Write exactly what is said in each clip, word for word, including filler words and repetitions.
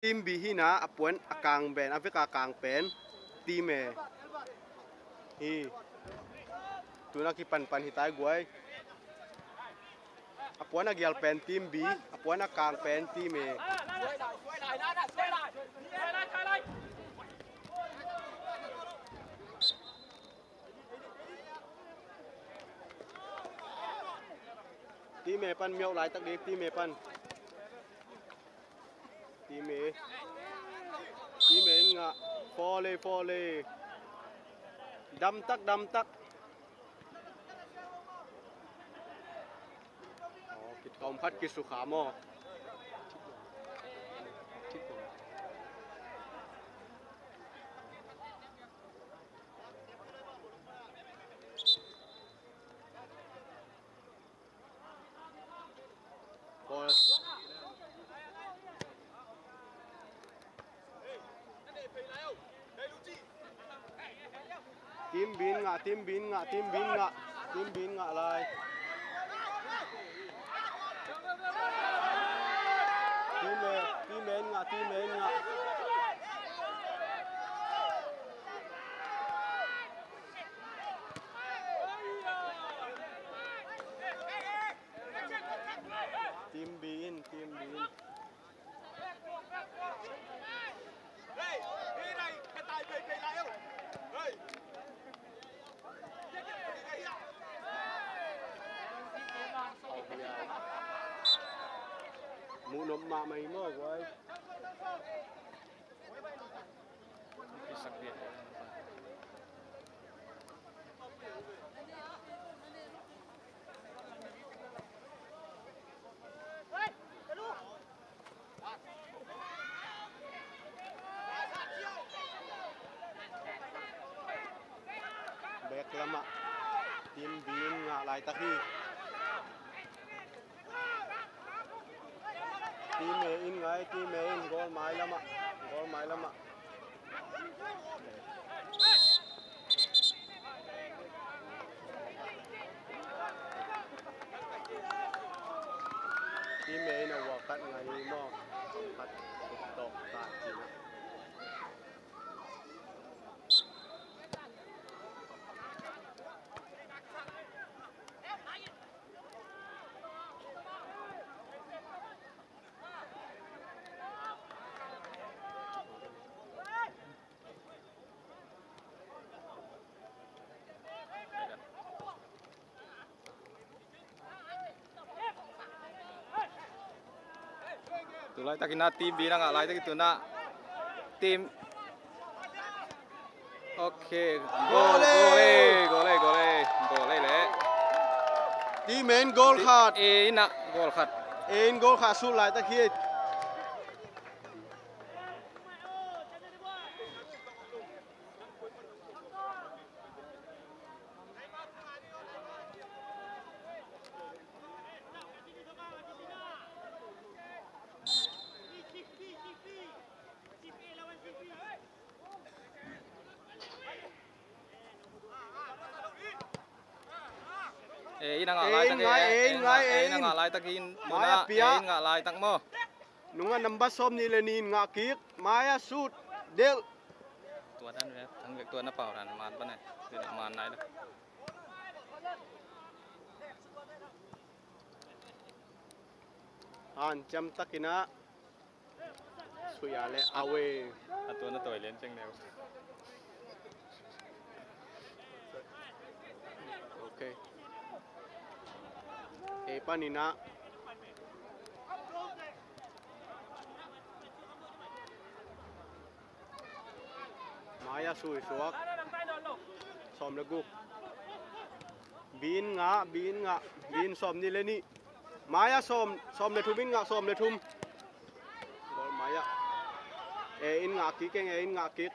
Team B hi na, a puan a kang pen, a vek a kang pen Team A hi. Tuna kipanpan hi tai guai. A puan a gial pen Team B, a puan a kang pen Team A. Team A pan miauh laitak ding, Team A pan. Team A. Team A in ngah. Fawlei, fawlei. Damtak, damtak. Aw, kithawm khat kisukha maw. Ball. Team B in ngah, Team B in ngah, Team B in ngah, Team B in ngah lai. Team A, Team A in ngah, Team A in ngah. Team B in, Team B in. Muh nop mahmah hi maw guai. Bek lamah Team B in ngah laitak hi. Team A in ngai, Team A in goal mai lamah, goal mai lamah. Team A in a uak khat ngai hi maw? Khat tawk ta cina. Tu laitakin a Team B na ngah laitakin tuna Team. Ok. Goal, goal, goal, goal, goal, goal, goal, le. Team A in goal khat. A in a goal khat. A in goal khat sut laitak hi. A in a ngah laitak hi, A in a ngah laitak hi. Maya pia. A in ngah laitak maw. Nunga number sawm nih le nih in ngah kik. Maya sut. Del. Tua dan ve, thang vek tua na pau dan man pa ne. Din man nai da. Hanciam takin a sui a le away. A tua na tawi lian ceng neu. Ok. A panin a. Maya sui suak. Sawm le guk. B in ngah, B in ngah, B in sawm nih le nih. Maya sawm, sawm le thum in ngah, sawm le thum. Goal Maya. A in ngah kik keng, A in ngah kik.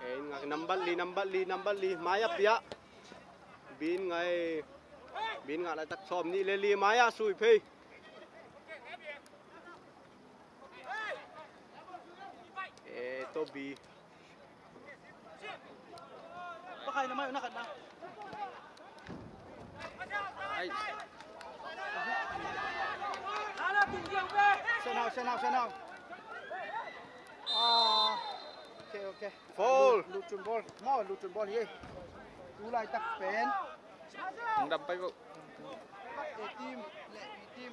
A in ngah, number li, number li, number li. Maya pia. B in ngai. B in ngah laitak sawm nih le li. Maya sui phei. Eh, Toby. Pakai na mai na kan na. Ai. Sian Hau, Sian Hau. Ah, okay, okay. Foul. Lut, lut cun bawl. Maw, lut cun bawl hi. Tu laitak pen. Hong dam pai vo. A team le B team.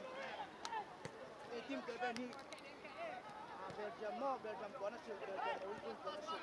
A team te pen hi. Ah, Belgium maw, Belgium kuan a si, Belgium own team kuan a si.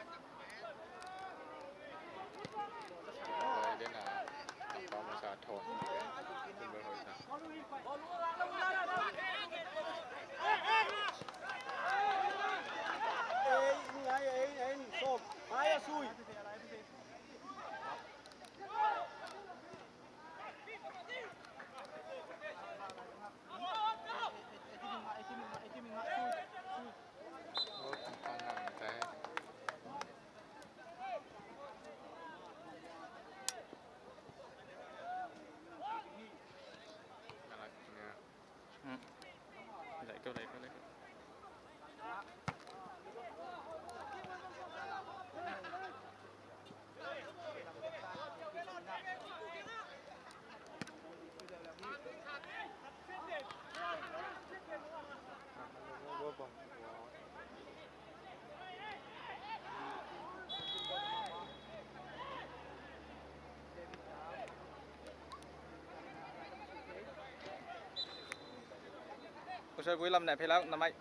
Kusoi vui lam nai phei lau na mai.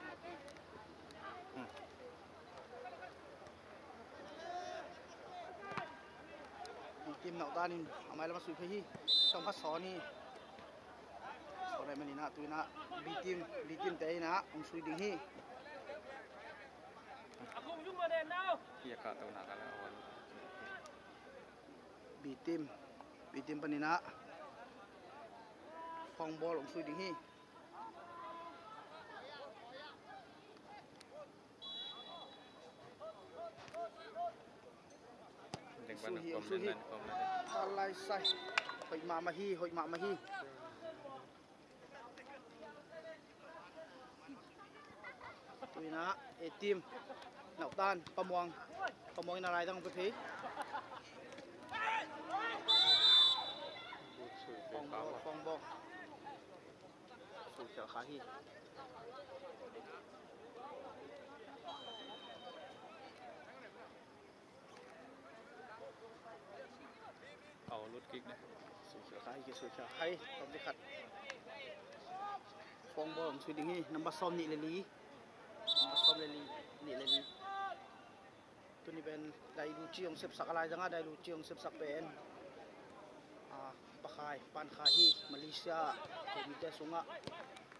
Team nauh tan in a mai lam a sui phei hi. Sawm khat sawn hi. Sawn ai manin ah tu in ah B team, B team te in ah hong sui ding hi. Hi a kah to nak a la a wan. B team, B team panin ah fawng bawl hong sui ding hi. Sui hi, sui hi. Alai sai. Hoih mahmah hi, hoih mahmah hi. Tu in ah A team nauh tan Pamuang. Pamuang in a lai dang pe phei. Fawng bawl, fawng bawl. Sui khial kha hi. Au, lut kik ne. Sui khial kha hi, sui khial kha hi. Tawm dikhat. Fawng bawl hong sui ding hi. Number sawm nih le li. Number sawm le li. Nih le li. Tuni pen Dailuci hong sepsak a lai dangah Dailuci hong sepsak pen, ah, pakhai, pankhai hi. Malaysia, komite sungah.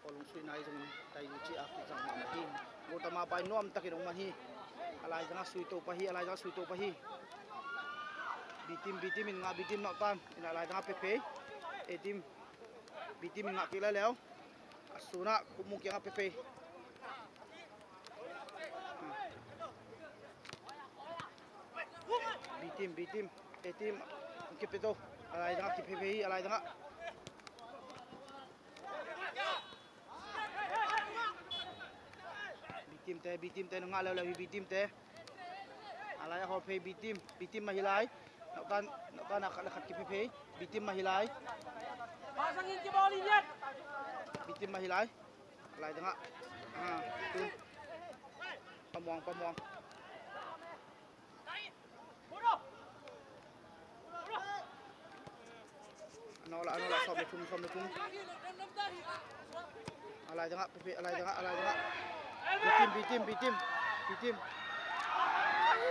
Awl hong suihna hi zongin Dailuci a kizang mahmah hi. Gotama pai nuam takin hong man hi. A lai dangah sui to pah hi, a lai dangah sui to pah hi. B team, B team in ngah, B team nauh tan. In a lai dangah pe phei. A team, B team in ngah kik lai leu. A sunah Khupmung kiangah pe phei. B team, B team, A team, ang kipe to. A lai dangah kipe phei hi, a lai dangah. B team te, B team te, nungah leuleu hi B team te. A lai a hawl phei B team, B team mah hi lai. Nauh tan, nauh tan a khat le khat kipe phei. B team mah hi lai. B team mah hi lai. A lai dangah. Ah, tun. Pamuang, Pamuang. A nawl ah, a nawl ah, sawm le thum, sawm le thum. A lai dangah, pe phei, a lai dangah, a lai dangah. B team, B team, B team, B team.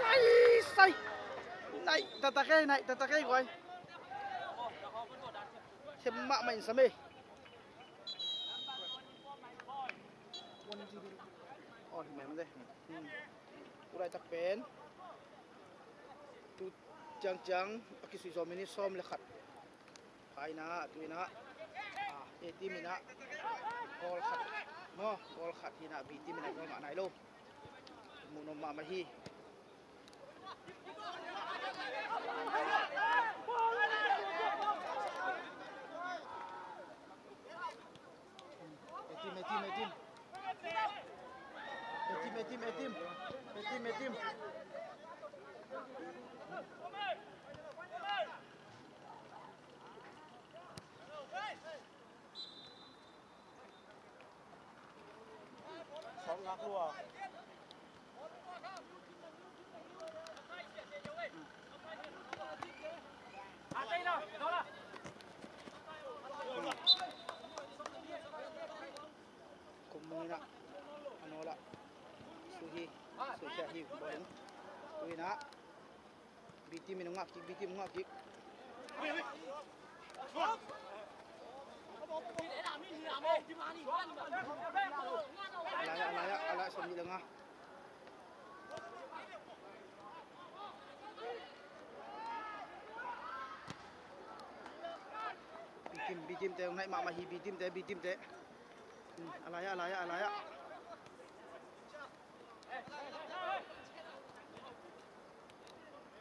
Ai, sai. Naih taktak ei, naih taktak ei guai. Them mahmah in sam ei. Aw, hi mai mah te. Hmm. Tu laitak pen tu ciangciang a kisui zawh minute sawm le khat. Kha in ah, tu in ah, ah, A team in ah goal khat maw, goal khat hi in ah, B team in ah goal ngah nai lo. Muh nuam mahmah hi. A team, A team, A team. A team, A team, A team. A team, A team. Kum mung inah a nawl ah suh hi, suh hi, bawlung. Tu inah B team in hong ngak kik, B team hong ngak kik. A lai ah, a lai ah, a lai ah sawmnih le nga. B team, B team te hong naih mahmah hi, B team te, B team te. Hmm, a lai ah, a lai ah, a lai ah.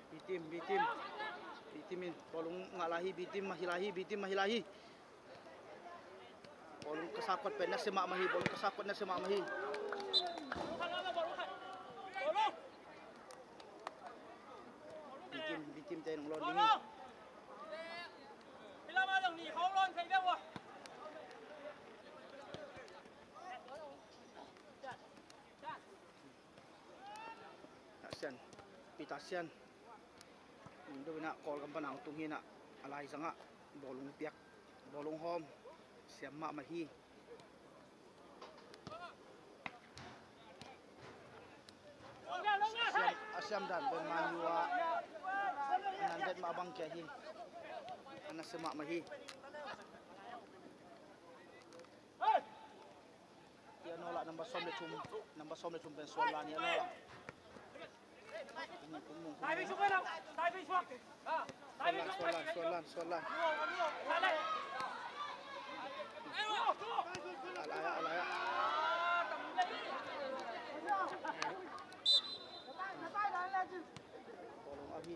B team, B team. B team in bawlung ngah lai hi, B team mah hi lai hi, B team mah hi lai hi. Bawlung ka sa kuat pen nasia mahmah hi, bawlung ka sa kuat nasia mahmah hi. B team, B team te nong lawn ding hi. Tasian, Peter Sian. Ning deuh inah Kawlgam pan a hong tung hi inah a laizang ah bawlung piak, bawlung hawm siam mahmah hi. A siam, a siam dan pen Man U ah a nan det mah bang kia hi. A nasia mahmah hi. Hi a nawl ah number sawm le thum, number sawm le thum pen Suan Lan hi a nawl ah. Kum mung, kum mung, kum mung. Suan Lan, Suan Lan, Suan Lan, Suan Lan. A lai ah, a lai ah. Bawlung a hi.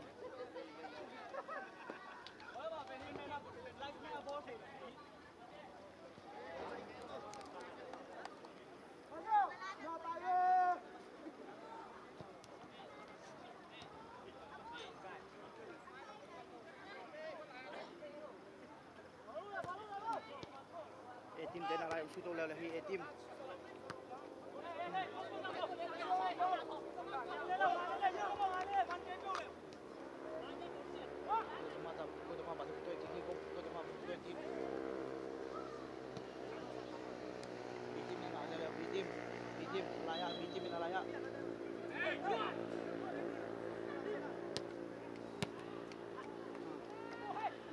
A team te na lai, um sui to leu le hi, A team.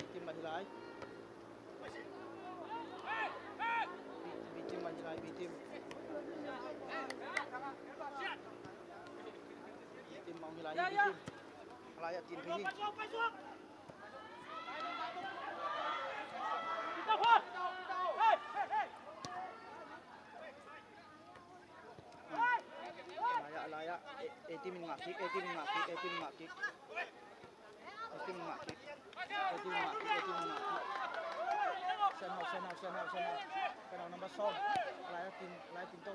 B team mah hi lai. B team mah hi lai, B team. B team mah hi lai, B team. A lai ah tin phei hi. A lai ah, a lai ah. A, A team in ngah kik, A team in ngah kik, A team in ngah kik. A team in ngah kik, A team in ngah kik, A team in ngah kik. Sian Hau, Sian Hau, Sian Hau, Sian Hau. Sian Hau number sawm. A lai ah tin, a lai ah tin to.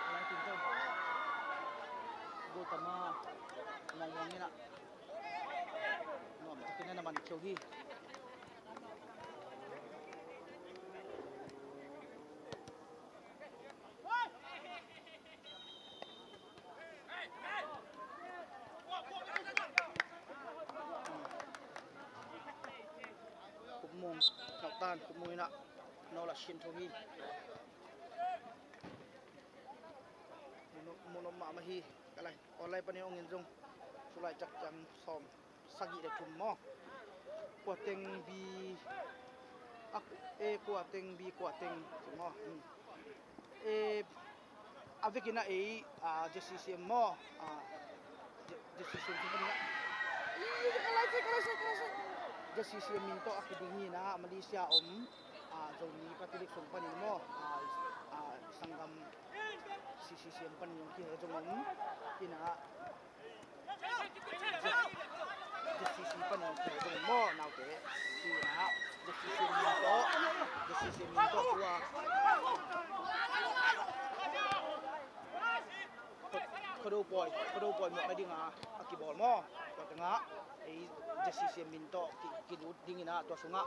A lai ah tin to. Gol tama. Ngong ngong in ah. Nuam takin a na man kheu hi. Khupmung, Noktan, Khupmung in ah, nawl ah sin tho hi. Mun, mun om mahmah hi, ka lai, online panin hong en zong, tulaitak ciang sawm sagih le thum maw. Kua teng B, a, A kua teng, B kua teng, maw. Hmm. E, a vekin a ei, a, Z C C M maw. A, Z-, Z C C M sung panin a. Ih, ka lai se, ka lai se, ka lai se. Z C C M min tawh a kiding hi na, Malaysia om, a, Zomi Catholic sung panin maw. A, a, sanggam C C C M panin zong kihel zong om. Ina, Z C C panin kihel zong om maw, naute. Ina, Z C C M min tawh, Z C C M min tawh tua. Khuado pawi, Khuado pawi muak nading a, a kibawl maw. Tua tengah, ei Z C C M min tawh ki, kilut ding ina, tua sungah.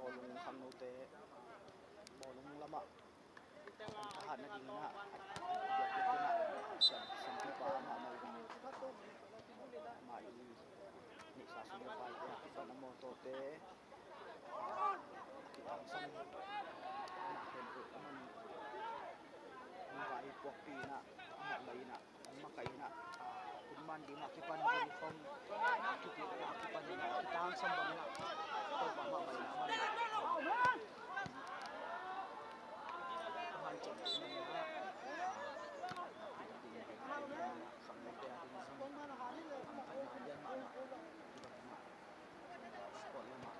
Bawlung khangnote bawlung lamah an thahatna dingin ah a biakpiakte in ah siam, siampipa mahmah in ah, mah i neihsa sung le paite a kipan a mawtawte a kitangsam na pen uh a man vai puakpi in ah mahmah in ah makaihna, ah, kun man ding a kipan ding khong, kipilna a kipan ding a kitangsam bang in ah Topa mahmah in ah man, ah, man ciang ding in ah, ah, kipilna ding a kipilna khangnote a ding zong, ah, kipilna lian mahmah, kipilna sport lamah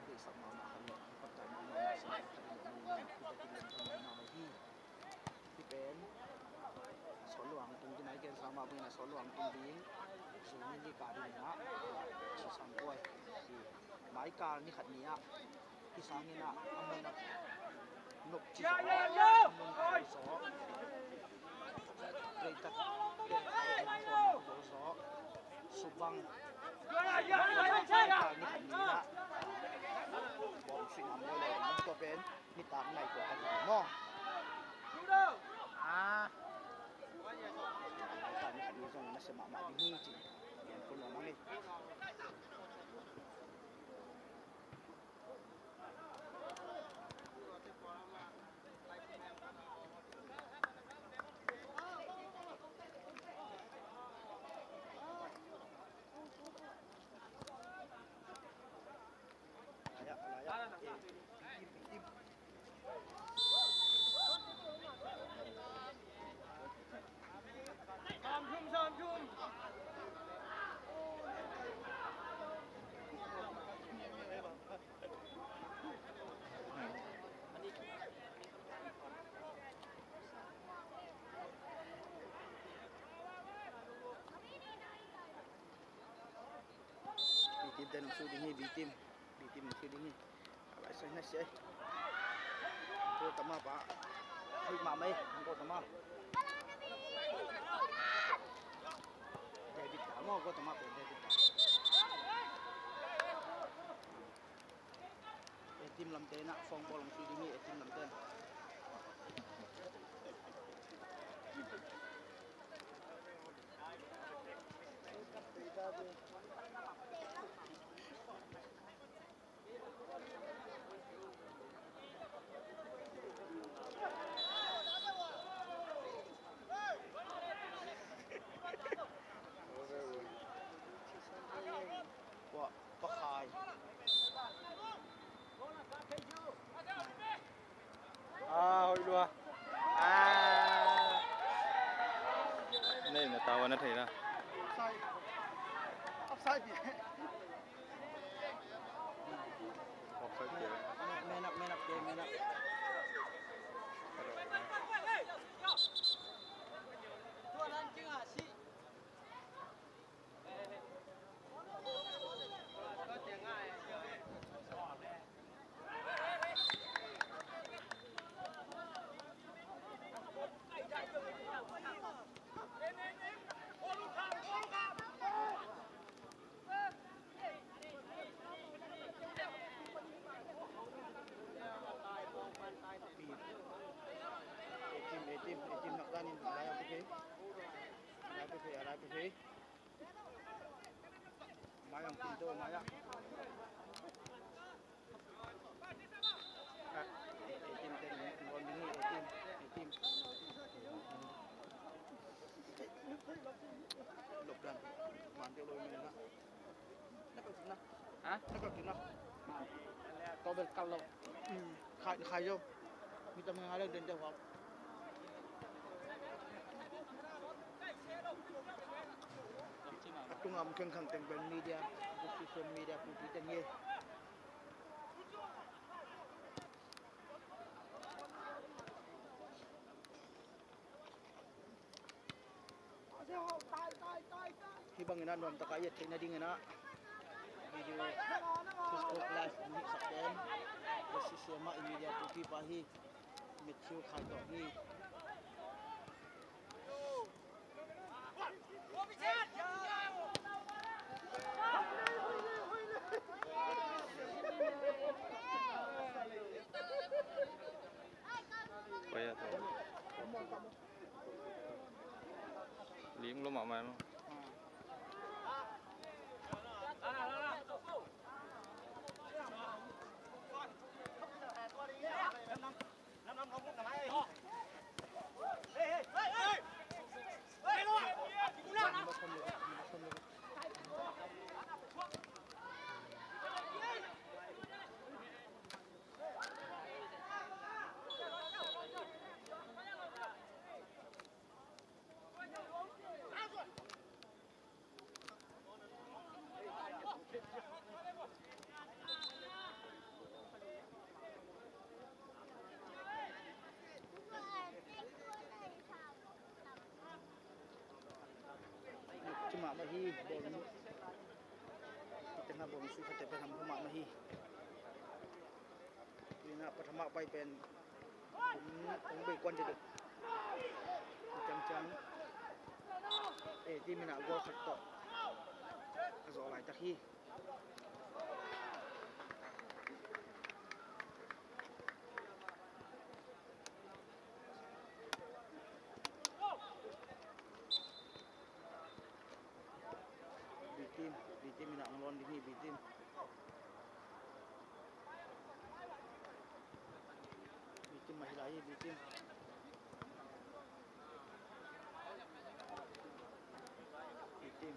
deihsak mahmah khat leh kipattai mahmah, mahmah sin khat leh mahmah kipattai mahmah hi. Hih pen Sawlluang tung ding, Mai Ken Sang mah bangin a Sawlluang tung ding, June ni li kah ding in ah, Sisang Kuai hi. Mai kal ni khat ni ah hih sangin ah a mun a nopci zaw, a mun khau zaw, reitak te a mun khau zaw, Subang Mai kal ni khat ni ah bawng sui nam lo le tua pen nitak nai tua ka ding maw? Ah. Nitak ni khat ni zong nasia mahmah ding hi ci. Gen kun lo mang ni. Su ding hi, B team. B team su ding hi. Abai sai na siai. Ko tama pa. Hik ma mai. Ko tama. David ta mo, ko tama pe David ta. A team lamte na phone ball su ding hi, A team lamte. Kua, pakhai. Ah, hoih lua. Ah. Nei na tawa na thei na. Offside. Offside. Offside. Man up, man up, man up. A team, A team, A team nak danin, a lai a pukei. A lai a pukei, a lai a pukei. Maya ang pinto, Maya. Ah, eh, eh, team, team, team, team, eh, team, eh, team. Lop dan. Mantep lo, main na. Na kal sina. Ha? Na kal sina. Tobel kal lo. Hmm. Khai, khai yo. Mi tam ngai lo den de wa. A tung a om khengkhang teng pen media, social media, pumpi teng ye. Hih bangin a nuamtak a i et theihna dingin a video Facebook live hong hihsak pen, S C C M ah i media pumpi pa hi. Matthew Khai tawh hi. Ling lo mahmah lo. Cuma mah hi, bawlnu. Kita na bawlnu sui khat te pen ham cuma mah hi. Ina pathama pai pen hong bei kuan dede. Ciangciang, eh, team ina goal khat tawh a zawh laitak hi. B team, B team ina hong lawn ding hi, B team. B team mah hi lai hi, B team. B team. B team.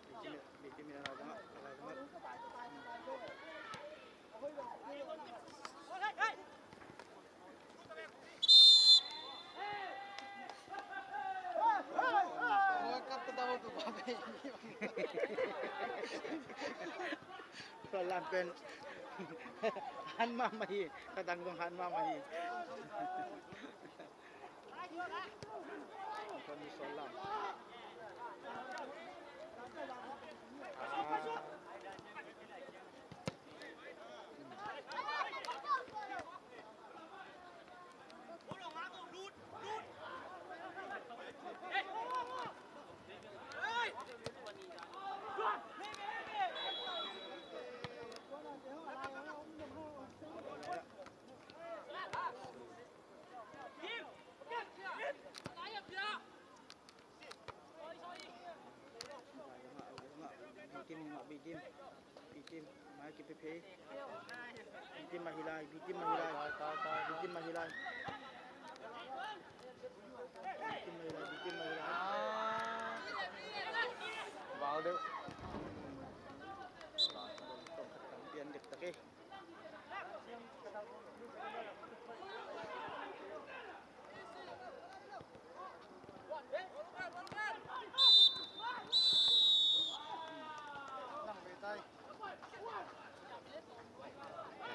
B team, B team ina lai zang ah, lai zang ah. Tua lam pen han mahmah hi, ka dang zong han mahmah hi. Bidim, bidim, bidim, mai kipipi. Bidim mahilai, bidim mahilai, bidim mahilai. Bidim mahilai, bidim mahilai. Val deuh. Pian dek tak eh.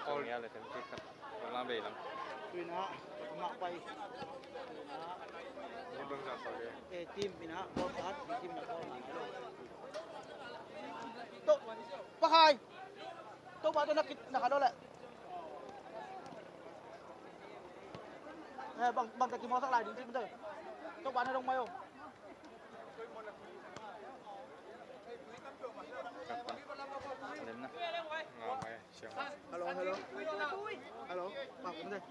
Kol nia le tem tik kan. Kol na bei lam. Tuina, mak pai. Ni bang sa kol le. Eh, team ina, ball kat, team na ball na. Tok, pakai. Tok ba tu nak kit, nak kado le. Eh, bang, bang kaki mosak lai ding team tu. Tok ba na dong mayo. Hello, hello. Hello, Pak Pum deh.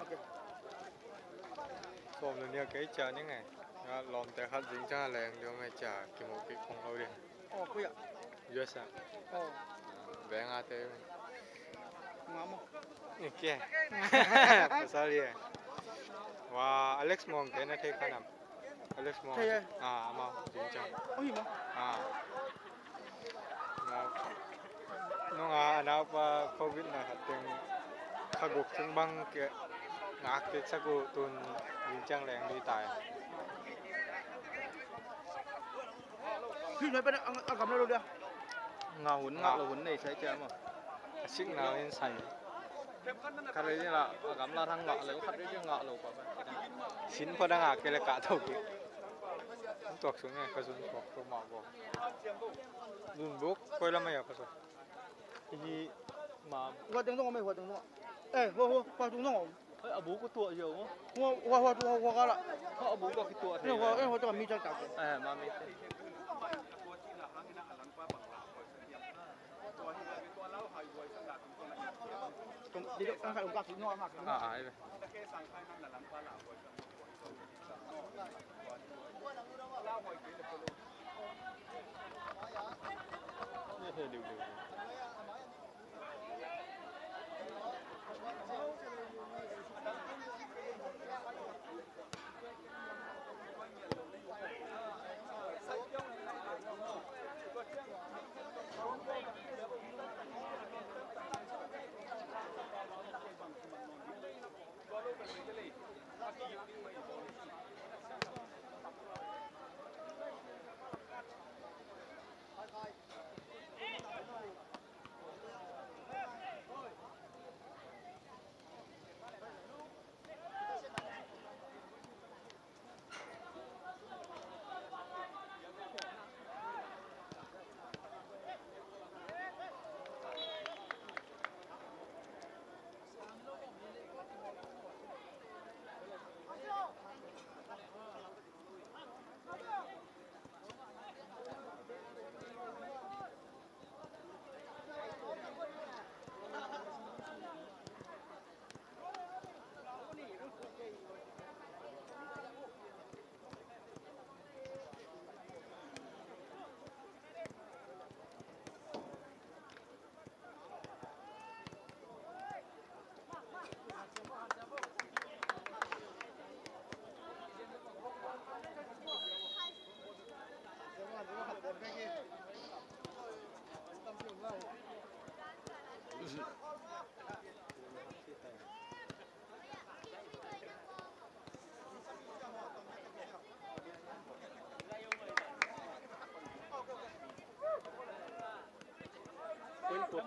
Okay. Sawm le nih a kei ciah ning e. Lawmte khat zing ciang a leng ding e, ciah kimuh kik kong lo ding. Aw, koi ah? U S ah. Aw. Beng a te. Nga maw? Eh, kia. Sorry eh. Wa, Alex Muang te na thei kha nam? Alex Muang. Thei eh. Ah, amau, ding ciang. Oi, maw. Ah. Nunga a naupa covid na khat teng kha guk sung bang ke ngak kik sak uh, tun ding ciang leng dui tai. Hih nai pen a, a gamla lo dia. Nga hun ngak lo hun nei sai cia maw. A sik na in sai. Khat rei ni la a gamla thang ngak lo, khat rei ni ngak lo pa. Sin pha dang a ke le ka tau ki. Tuak sung e, ka zun tuak tu ma bo. Zun buk koi la mai a pa so. Hi ma. Hua teng zong a mai, hua teng zong a. Eh, hua, hua, hua tung zong a. Hei, a bu ko tuah hiau maw? Hua, hua, hua, hua, hua ka la. Hua a bu ko ki tuah thei. Hua, eh, hua teng a mi cang tak. Eh, ma mi. Tung, di dok tang ka lung ka ki no ma. Ah, ah, eh.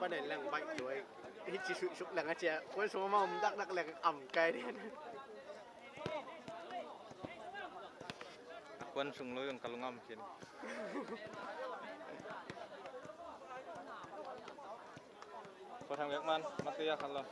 Panen lang baih tuai. Hi ci suk suk lang a cia. Kuan sung ma um dak dak lang am kai den. A kuan sung lo yong ka lungam kin. Ko thang lek man, mat ya khan lo.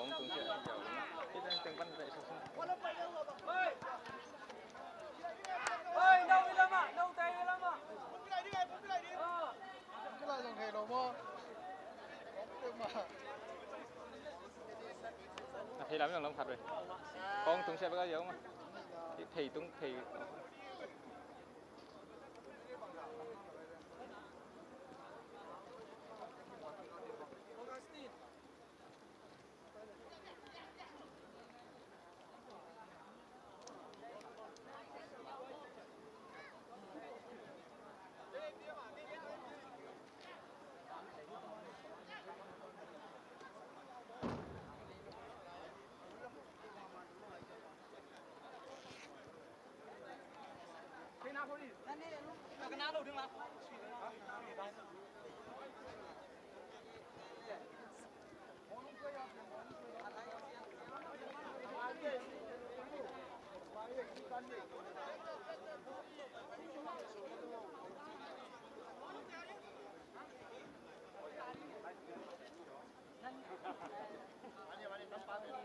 Kong tung siah. Hih teng pan pai sung sung. A thei lam yong lam khat ve. Kong tung siah bek a yau ma. Thei tung thei.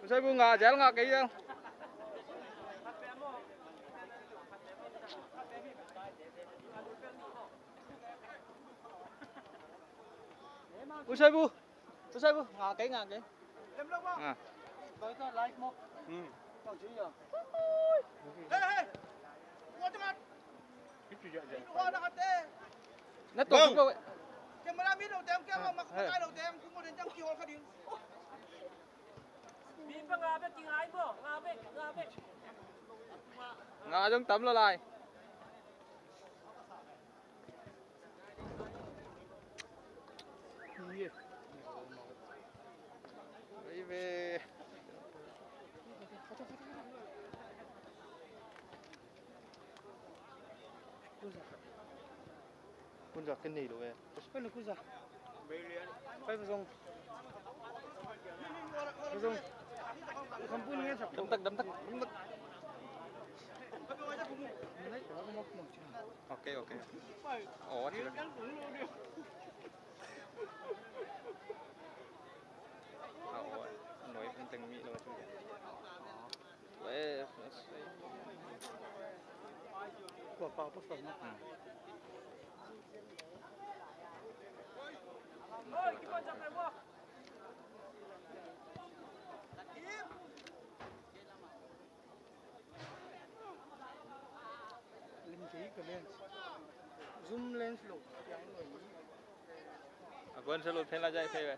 Usai bu ngah zel ngah kei zel. Usai bu. Usai bu. Ngah kei ngah kei. Ah. Hmm. Na to ko. Nga jong tam lo lai. Ui ve. Kunza ken nei lo e. Pai lo kunza. Pai va zong. Va zong. Dam tak, dam tak, dam tak. Ok, ok. Oh, what? Ah, oh, noi, teng mi lo. Zoom lens lo. A kuan sa lo pen la jai pe.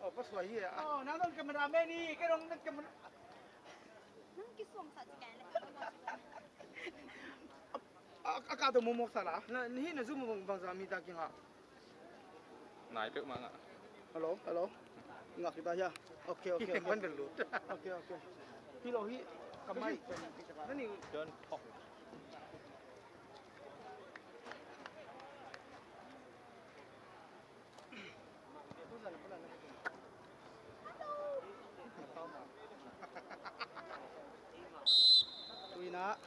Oh, pas wahia. Oh, nang dong cameraman ni, kei dong nang camera. Nang kisuang sa cikai le. A, a ka to momok sa la. Na, ni na zoom bang bang sa mi ta kinga. Nai peuh mah ngah. Hello, hello. Ngah kita hia. Ok, ok, ok. Pan dulu. Ok, ok. Hi lo hi. Kamai. Nani? Don't talk. Tuina,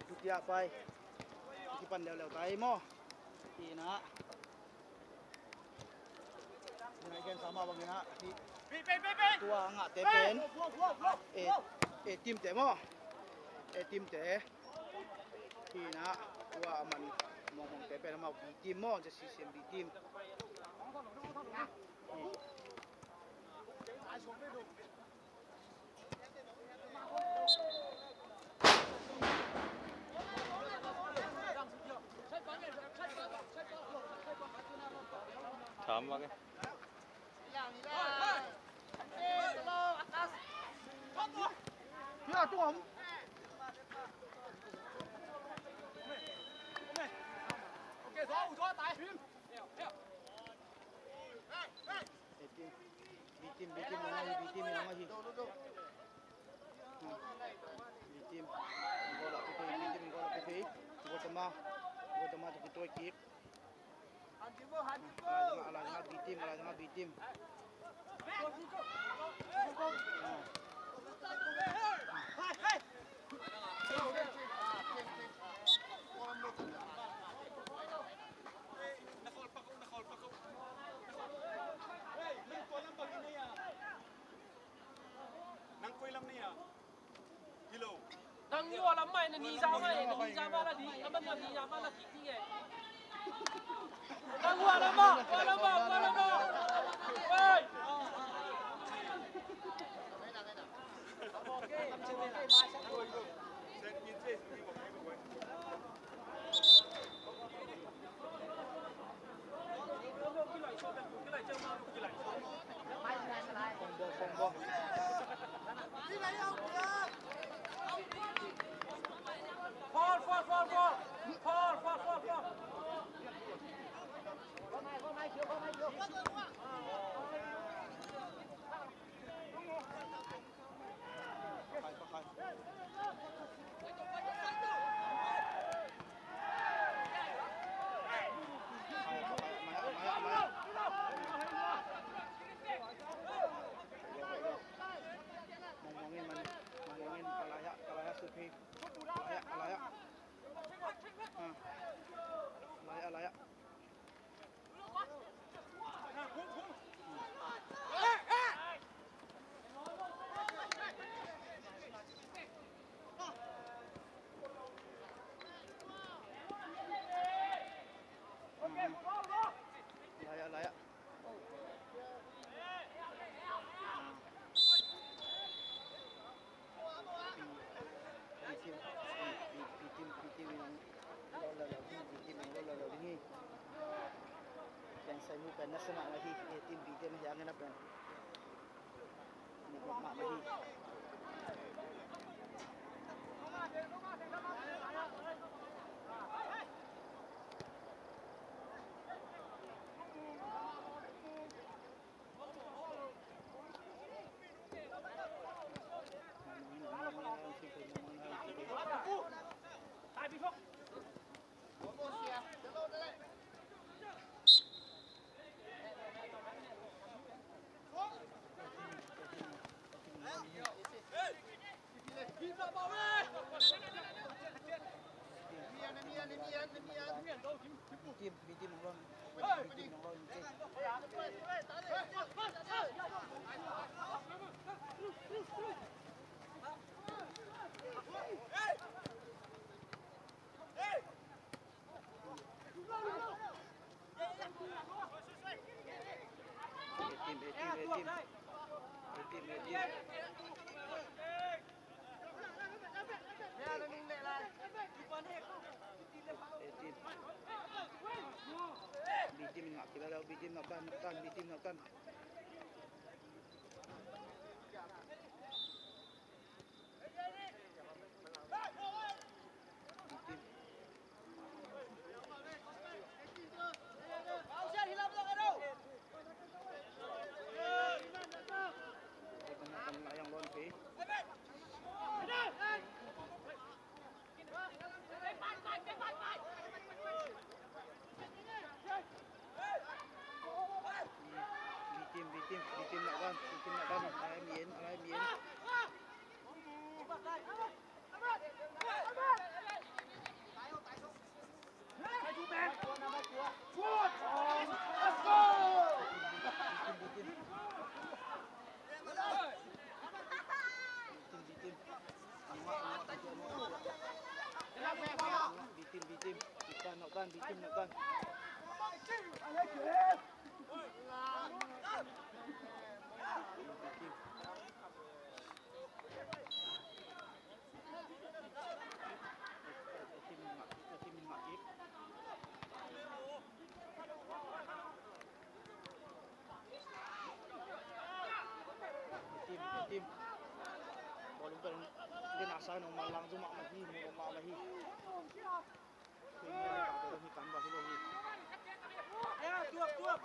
tutia pai. Kipan leuleu tai mo. Tuina. Ina iken sama bang ina. Tua ngah te pen. E, e team te mo. E team te. Ina tua aman mongmong te pen amau B team mo. J C C M B team. Bitim, bitim, bitim, bitim. Bitim, gol a pipi, bitim, gol a pipi. Gol tama, gol tama, tu kitoi kik. Ala janga bitim, ala janga bitim. Nang koi lam ni a? Nang ua lam mah, na ni za mah, na ni za mah la di, a man na ni za mah la di ding e. Nang ua lam mah, ua lam mah, ua lam mah. Oi. Bitim nak kilala, bitim nak tan, nak tan, bitim nak tan. Bitim, bitim, bitim nak tan, bitim nak tan. Alai mien, alai mien. Bitim, bitim. Bitim nak tan, bitim nak tan. Bawlung pen den a sa nong manlang zu mahmah hi, mu nong mahmah hi. Kei mi a ka bawlung hi kan ba hi lo hi. Tuak, tuak.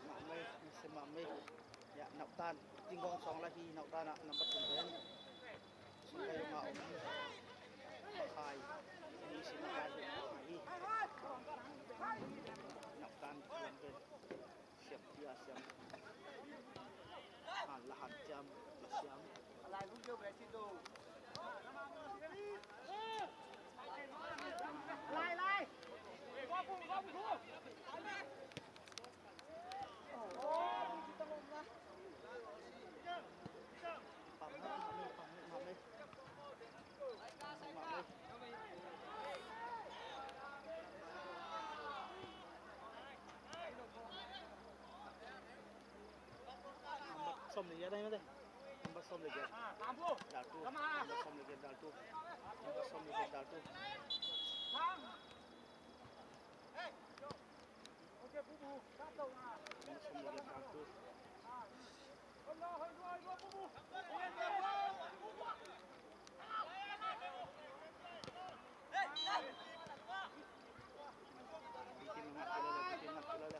Mah mai, mah mai. Ya, nautan. Tingkong sawng lah hi, nautan ah, nambat tung pen. Sawng lah hi, ma om. Makai. Ni si makai hi. Nautan, tingkong pen. Siam, pia siam. Han la han siam, la siam. Nambat sawm le giat ahi mate. Nambat sawm le giat. Dal tu. Nambat sawm le giat dal tu. Nambat sawm le giat dal tu. Nambat sawm le giat dal tu. Bitin ngat kila le, bitin ngat kila le.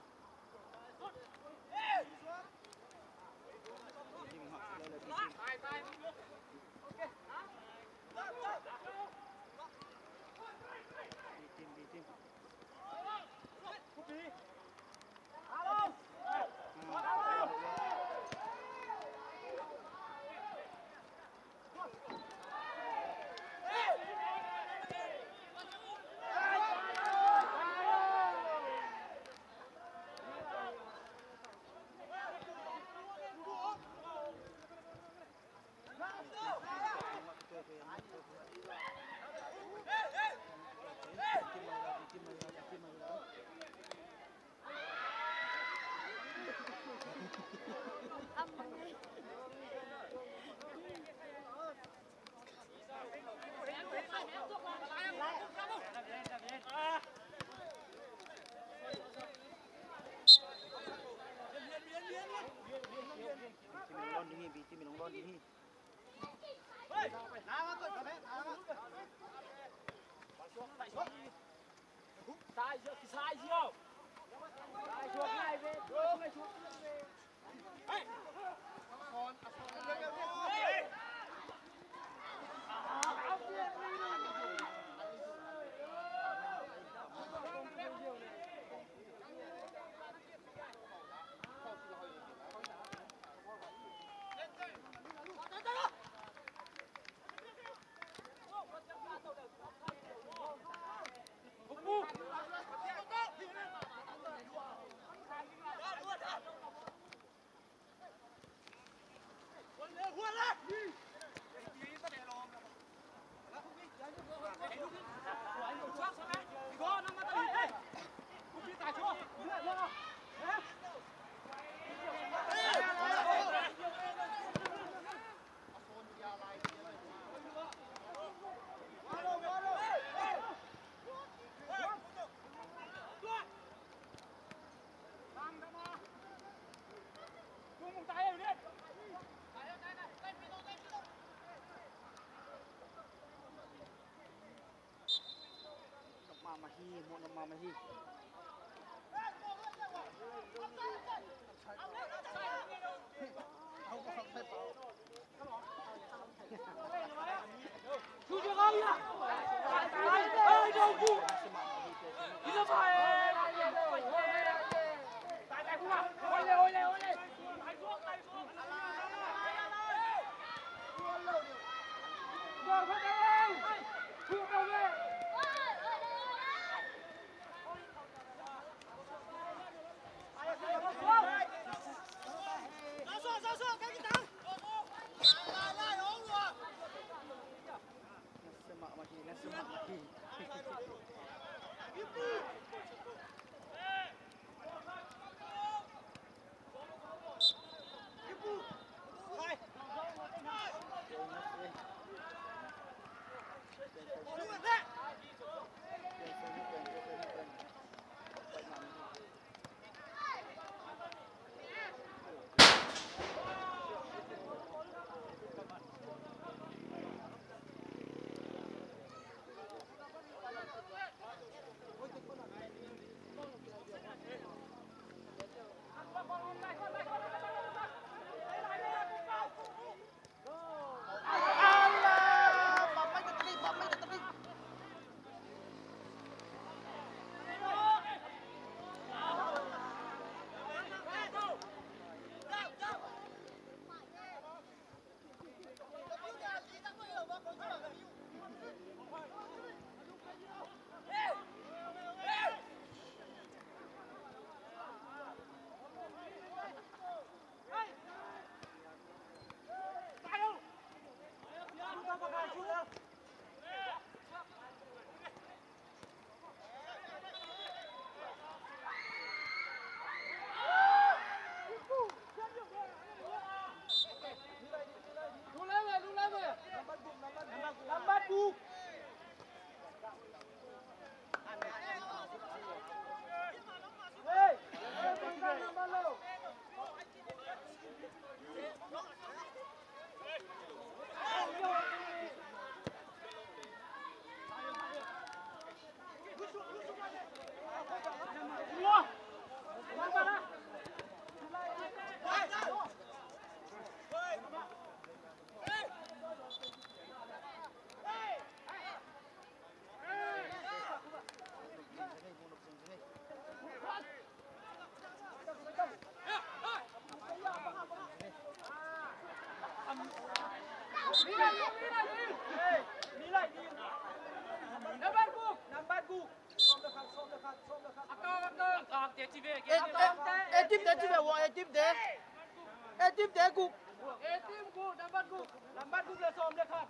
Mama hi, mo na mama hi. E, e, e team te ci ve ua, e team te. E team te guk. E team guk, number guk. Number guk le sawm le khat.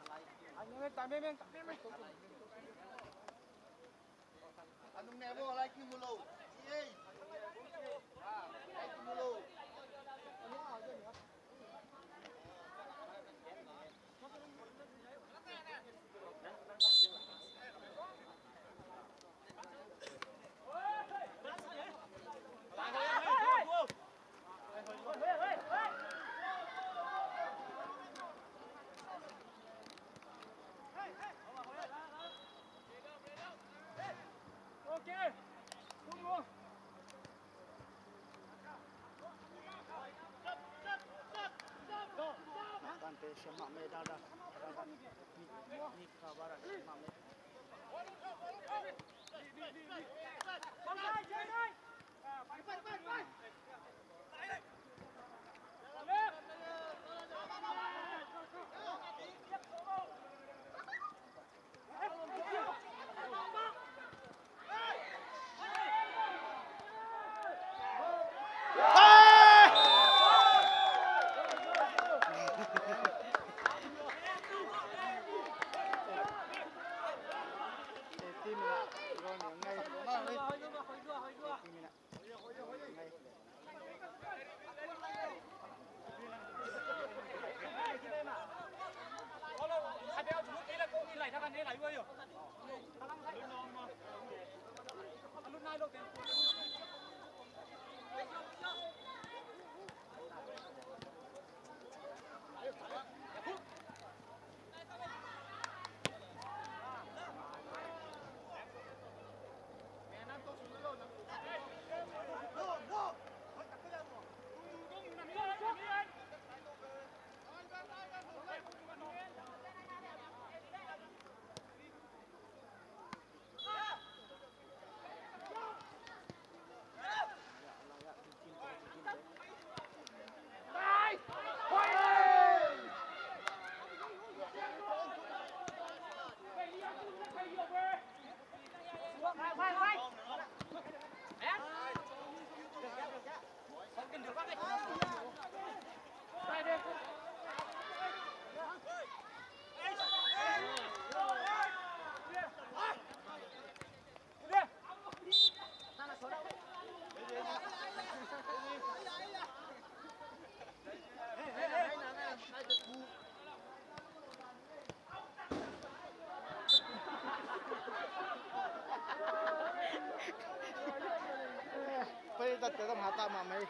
Pai tak tak mahmah mai.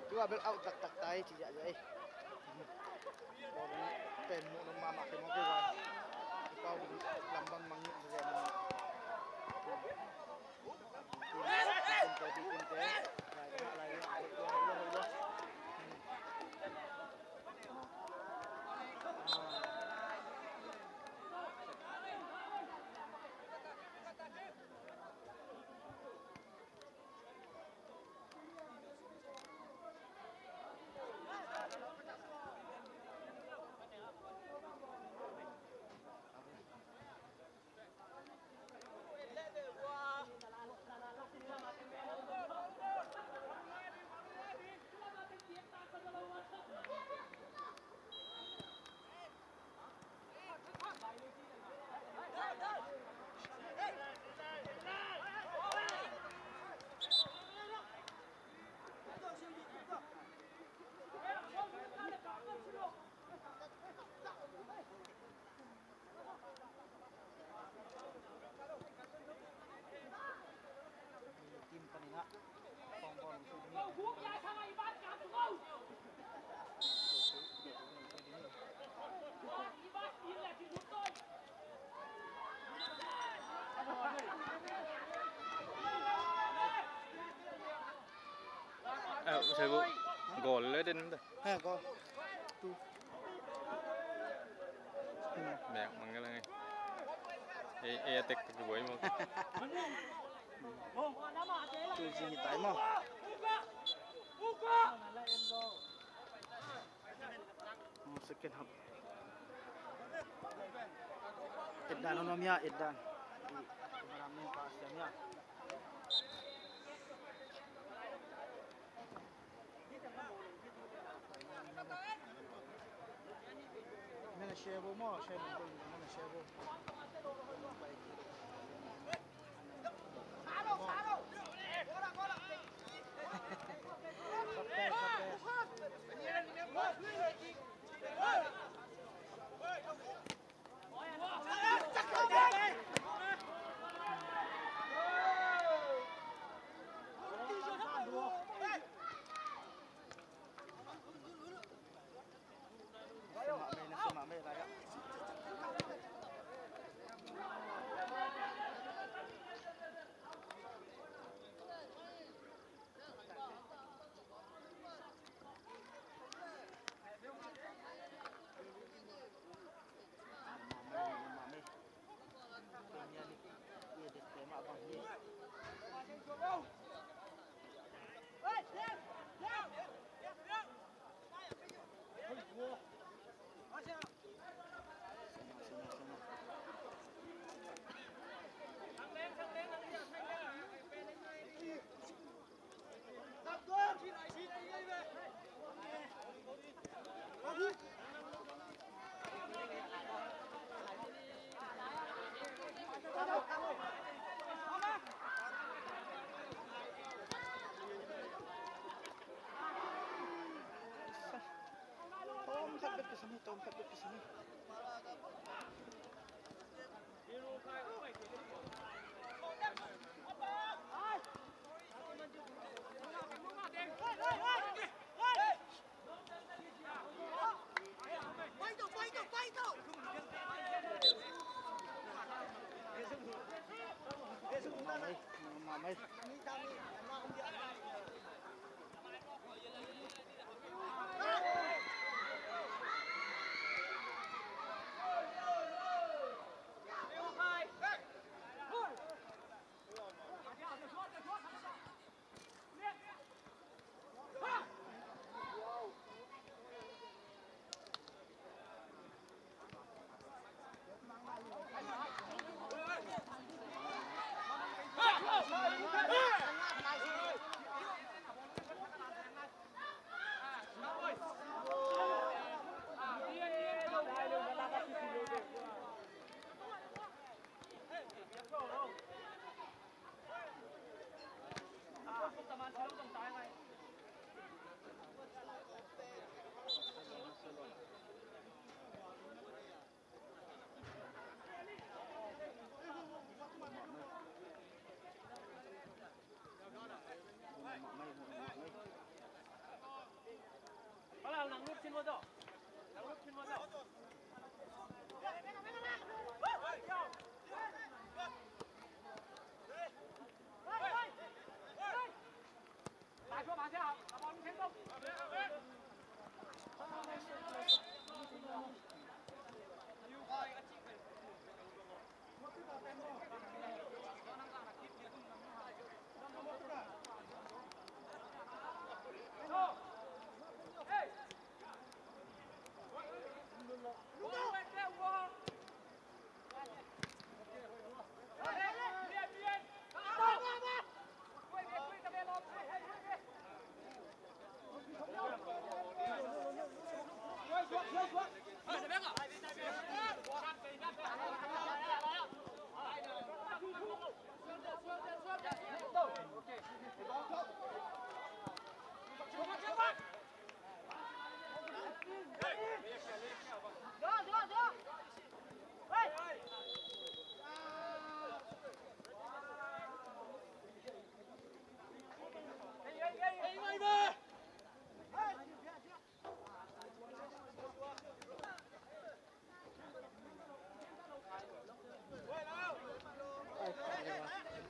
Tua bel out taktak ta hi ci ziahziah hi. Pen muh nop mahmah kei maw kei zong. Pau lam bang mangngilh zen. Eh, Usai bu, gol le den da. Ha, gol. Tu. Bek mang ka la ngai. Eh, eh, tek tek buai mo. Tu zing hi tai mo. Second half. Etdan on om ya, etdan. Kameraman pas ya. Share bo maw, share bo, share bo. Tom khat bek kisam hi, tom khat bek kisam hi.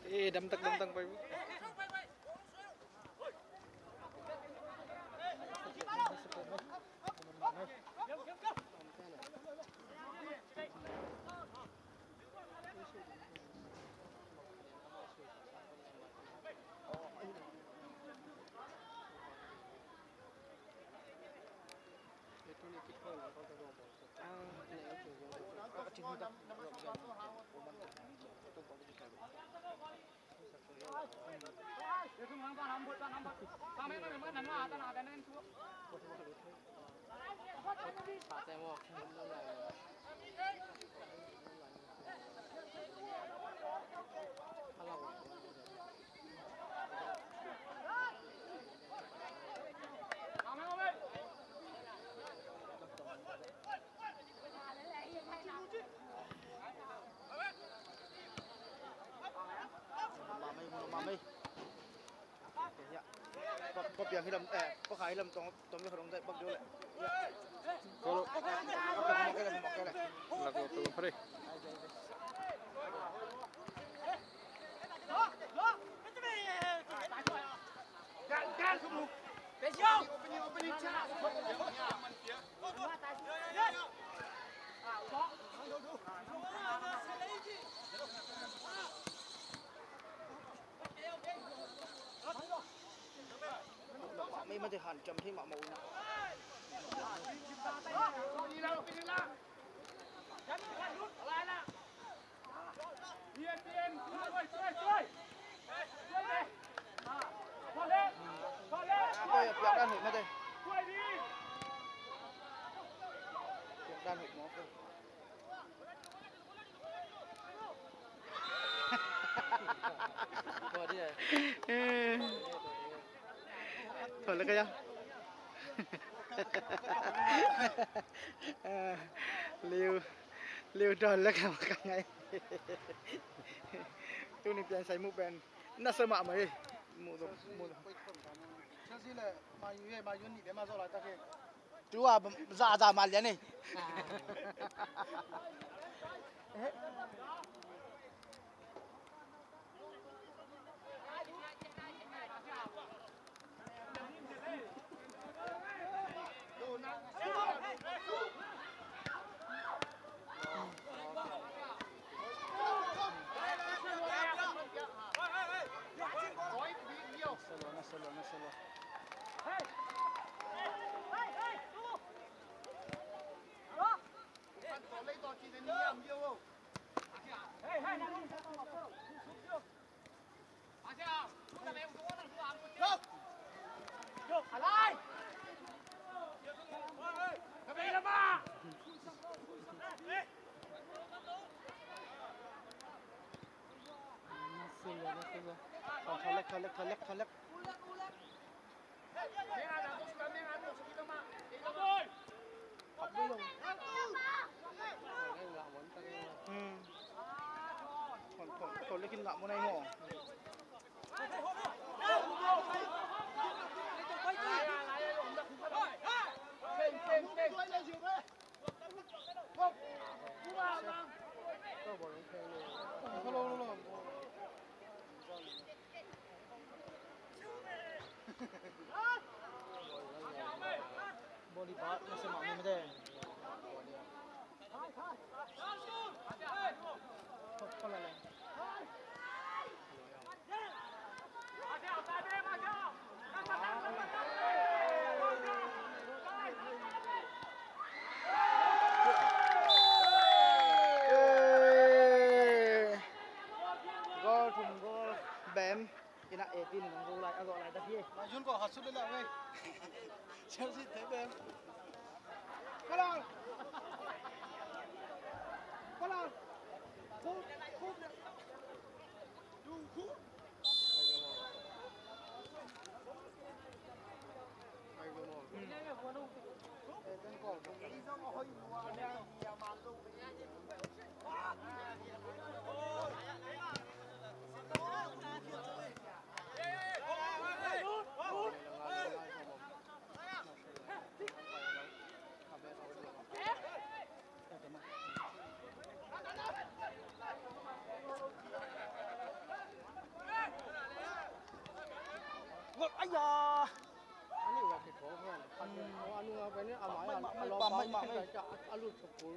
Eh, damtak, damtak, pai. Mama mei, mama mei. Ko, ko piang hi lam, eh, ko khai hi lam tong, tong mi khadong dai bak jo le. Ko lo. Mo ke le, mo ke le. Lak lo, ko lo, pare. Mei mate han kiam thei mahmah uh na. Piak dan hoih mate. Piak dan hoih mawk. Thawh le ka ya. Liu, liu thawh le ka ka ngai. Tuni pian sai mu pen na sa mahmah hi. Mu dong, mu dong. Chelsea le Man U hi, Man U nih bia ma zo lai tak hi. Tu a za za ma lian ni. Khalek, khalek, khalek, khalek. Thon, thon, thon le kin ngah mun ai maw. Boli ba na se ma mi de. Goal thum goal bem. Ina eighteen nong go lai, a go lai ta hi. Ma yun ko ha su le la wei. Chelsea te bem. Come on. Come on. Hoop, hoop.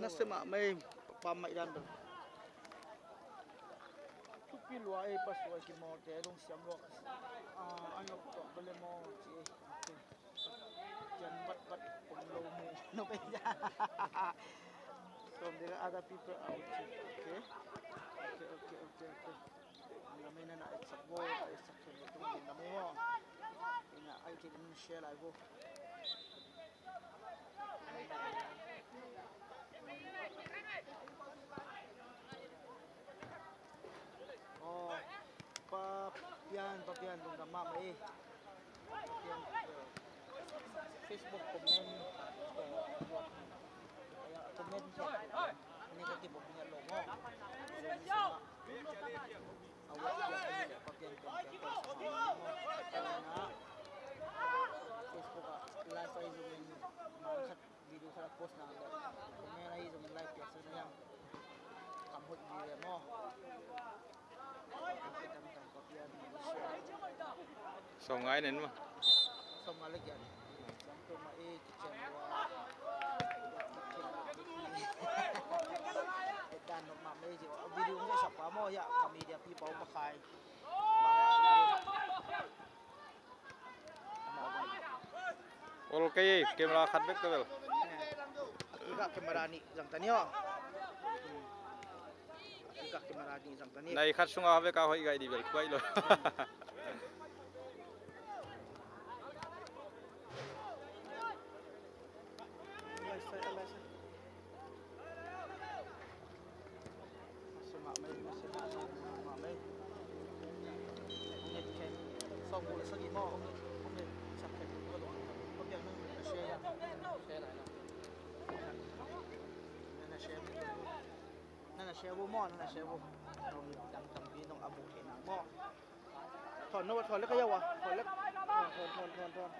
Nasem mahmah ei, pam maih dan bel. Thupi lua ei, pasuai kimawlte dong siam lua. A, an lok tuak bel le maw ci ei. Kian bat bat om lo mu no be ya. From there other people are okay. Okay, okay, okay, okay. Ang lamay na na eksak bo, eksak bo tung din na mo. Ina ay kini share live bo. Lungdam mahmah ei. Facebook comment, comment negative om ngiat lo maw. Facebook ah live ai zongin, man khat video khat a post nang le comment ai zongin like piak sa na hiam. Kam hoih vive maw. Sawm ngai nen maw. Sawm ngai le giat. Video ngai sa pa maw ya. Ka media people pa khai. Ol kei, camera khat bek ta bel. Kikah camera nih zang ta ni aw. Kikah camera nih zang ta ni. Nai khat sungah bek a hoih gai di bel kuai lo. Nana share bu maw, nana share bu. Dang tampi nong a bu thei nang maw. Thon no, thon lek ka yaw a. Thon lek. Thon, thon, thon, thon.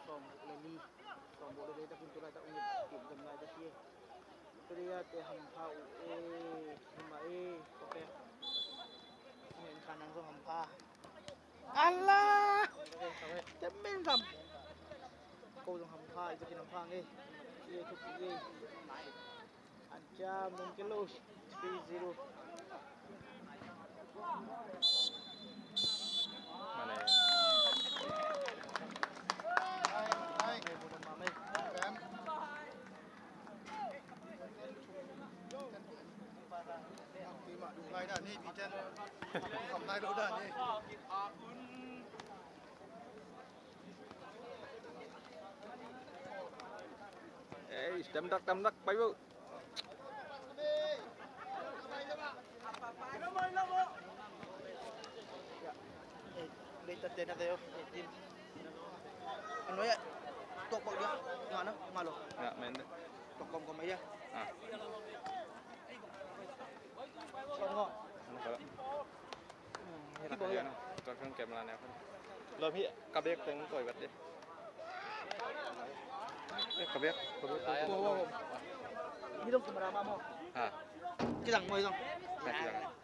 Sawm le li, sawm bawl le li tak in tulai tak ung it kim gam lai tak hi. Tulia te hampha uh e, hima e, kote. Ung in khanang zong hampha. Allah! Temen kam. Ko zong hampha, ito kinam pha nge. Ye tu ye. Ancha mungkelo three zero. Mane. Ei, tamdak, tamdak, pai bu. Lei ta te na te yo. Ano ya? Tok bak dia. Ngah na, ngah lo. Ngah men de. Tok kom kom ya. Ah. Song ho. Ano kala? Tua kan camera ne. Lom hi ka bek teng koi vat de. Ka bek, ka bek. Ni dong camera ma mo. Ha. Kizang mo dong. Ha, kizang.